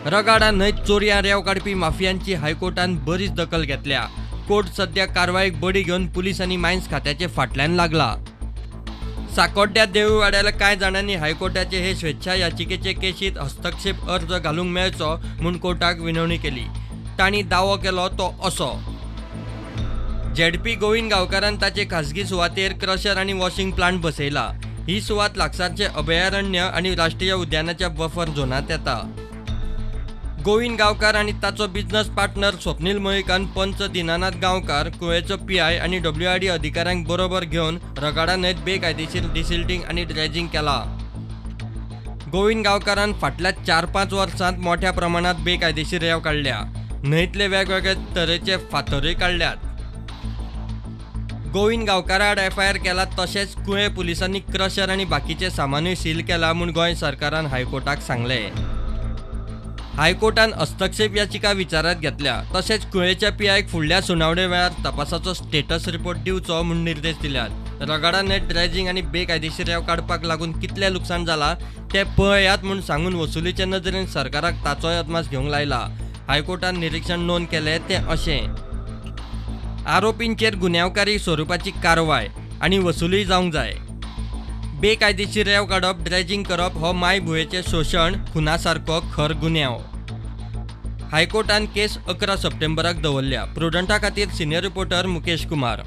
रगाडा न्हंयत चोरयां रेंव काडपी माफियांची हायकोर्टान बरीच दखल घेतल्या. कोर्ट सध्या कारवायेक बडी घेवन पुलीस आनी मायन्स खात्याचे फाटल्यान लागला. साकोड्ड्या देवळवाड्याला कांय जाणांनी हायकोर्टाचे हे स्वेच्छा याचिकेचे केशीत हस्तक्षेप अर्ज घालूंक मेळचो म्हूण कोर्टाक विनवणी केली. तांणी दावो केलो तो असो: झेडपी गोविंद गांवकारान ताचे खाजगी सुवातेर क्रशर आनी वॉशिंग प्लांट बसयला. ही सुवात लागसारचे अभयारण्य आनी राष्ट्रीय उद्यानाच्या बफर झोनांत येता. गोविंद गांवकार आनी ताचो बिझनस पार्टनर स्वप्नील मळीकान पंच दिनानाथ गांवकार, कुळेचो पीआय आनी डब्ल्यूआरडी अधिकाऱ्यांक बरोबर घेवन रगाडा न्हंयत बेकायदेशीर डिसिल्टींग आनी ड्रेजिंग केला. गोविंद गांवकारान फाटल्या 4-5 वर्सांत मोठ्या प्रमाणात बेकायदेशीर रेंव काडल्या. न्हंयतले वेगवेगळे तरेचे फातरूय काडल्यात. गोविंद गांवकारा आड एफआयआर केला. तशेंच कुळे पुलिसांनी क्रशर आनी बाकीचें सामानूय सील केला म्हूण गोंय सरकारान हायकोर्टाक सांगलें. हायकोर्टान हस्तक्षेप याचिका विचारांत घेतल्या. तशेंच कुळेच्या पीआयक फुडल्या सुनावणे वेळार तपासाचो स्टेटस रिपोर्ट दिवचो म्हूण निर्देश दिल्यात. रगाडा न्हंयत ड्रेजिंग आनी बेकायदेशीर रेंव काडपाक लागून कितलें लुकसाण जाला तें पळयात म्हूण सांगून वसुलीचे नदरेन सरकाराक ताचोय अदमास घेवंक लायला. हायकोर्टान निरिक्षण नोंद केलें तें अशें: आरोपींचेर गुन्यांवकारी स्वरुपाची कारवाय आनी वसुली जावंक जाय. बेकायदेशीर रेंव काडप, ड्रेजिंग करप हो मायभुंयेचें शोशण, खुना सारको खर गुन्यांव. हायकोर्टान केस 11 सप्टेंबराक दवरल्या. प्रुडंटा खातीर सिनियर रिपोर्टर मुकेश कुमार.